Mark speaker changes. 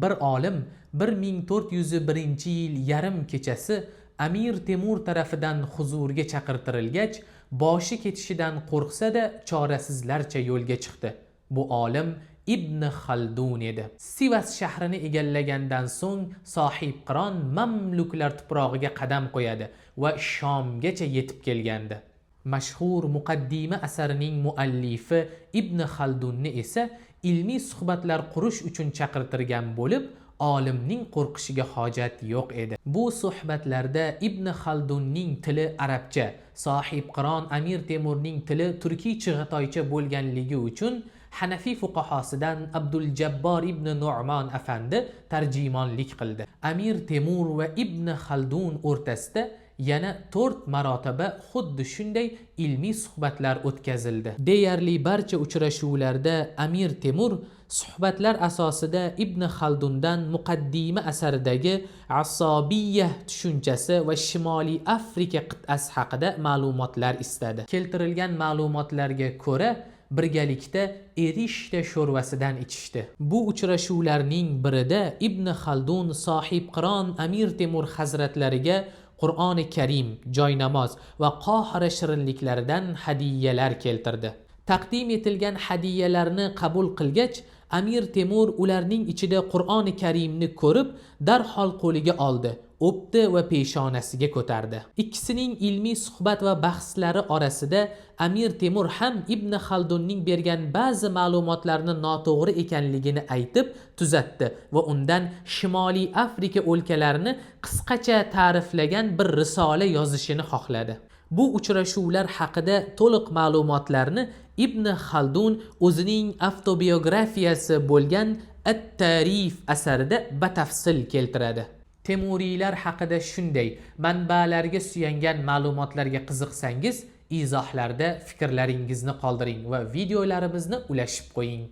Speaker 1: Bir olim 1401-yil yarim kechasi Amir Temur tarafidan huzurga chaqirtirilgach, boshi ketishidan qo'rqsa-da, chorasizlarcha yo'lga chiqdi. Bu olim Ibn Xaldun edi. Sivas shahrini egallagandan so'ng Sohibqiron Mamluklar tuprog'iga qadam qo'yadi va Shomgacha yetib kelgandi. Mashhur Muqaddima asarining muallifi Ibn Xaldunni esa ilmiy suhbatlar qurish uchun chaqirtirgan bo'lib, olimning qo'rqishiga hojat yo'q edi. Bu suhbatlarda Ibn Xaldunning tili arabcha, Sohibqiron Amir Temurning tili turkiy chig'atoycha bo'lganligi uchun Hanafiy fuqahosidan Abdul Jabbor ibn Nu'mon afandi tarjimonlik qildi. Amir Temur va Ibn Xaldun o'rtasida yana 4 marotaba xuddi shunday ilmiy suhbatlar o'tkazildi. Deyarli barcha uchrashuvlarda Amir Temur suhbatlar asosida Ibn Xaldundan Muqaddima asaridagi asobiyya tushunchasi va Shimoliy Afrika qit'asi haqida ma'lumotlar istadi. Keltirilgan ma'lumotlarga ko'ra, birgalikda erishta sho'rvasidan ichishdi. Bu uchrashuvlarning birida Ibn Xaldun Sohibqiron Amir Temur hazratlariga Qur'oni Karim, joynamoz va Qohira shirinliklaridan hadiyalar keltirdi. Taqdim etilgan hadiyalarni qabul qilgach, Amir Temur ularning ichida Qur'oni Karimni ko'rib, darhol qo'liga oldi, o'pdi va peshonasiga ko'tardi. Ikkisining ilmiy suhbat va bahslari orasida Amir Temur ham Ibn Xaldunning bergan ba'zi ma'lumotlarni noto'g'ri ekanligini aytib tuzatdi va undan Shimoliy Afrika o'lkalarini qisqacha ta'riflagan bir risola yozishini xohladi. Bu uchrashuvlar haqida to'liq ma'lumotlarni Ibn Xaldun o'zining avtobiografiyasi bo'lgan At-Tarif asarida batafsil keltiradi. Temuriylar haqida shunday manbalarga suyangan ma'lumotlarga qiziqsangiz, izohlarda fikrlaringizni qoldiring va videolarimizni ulashib qo'ying.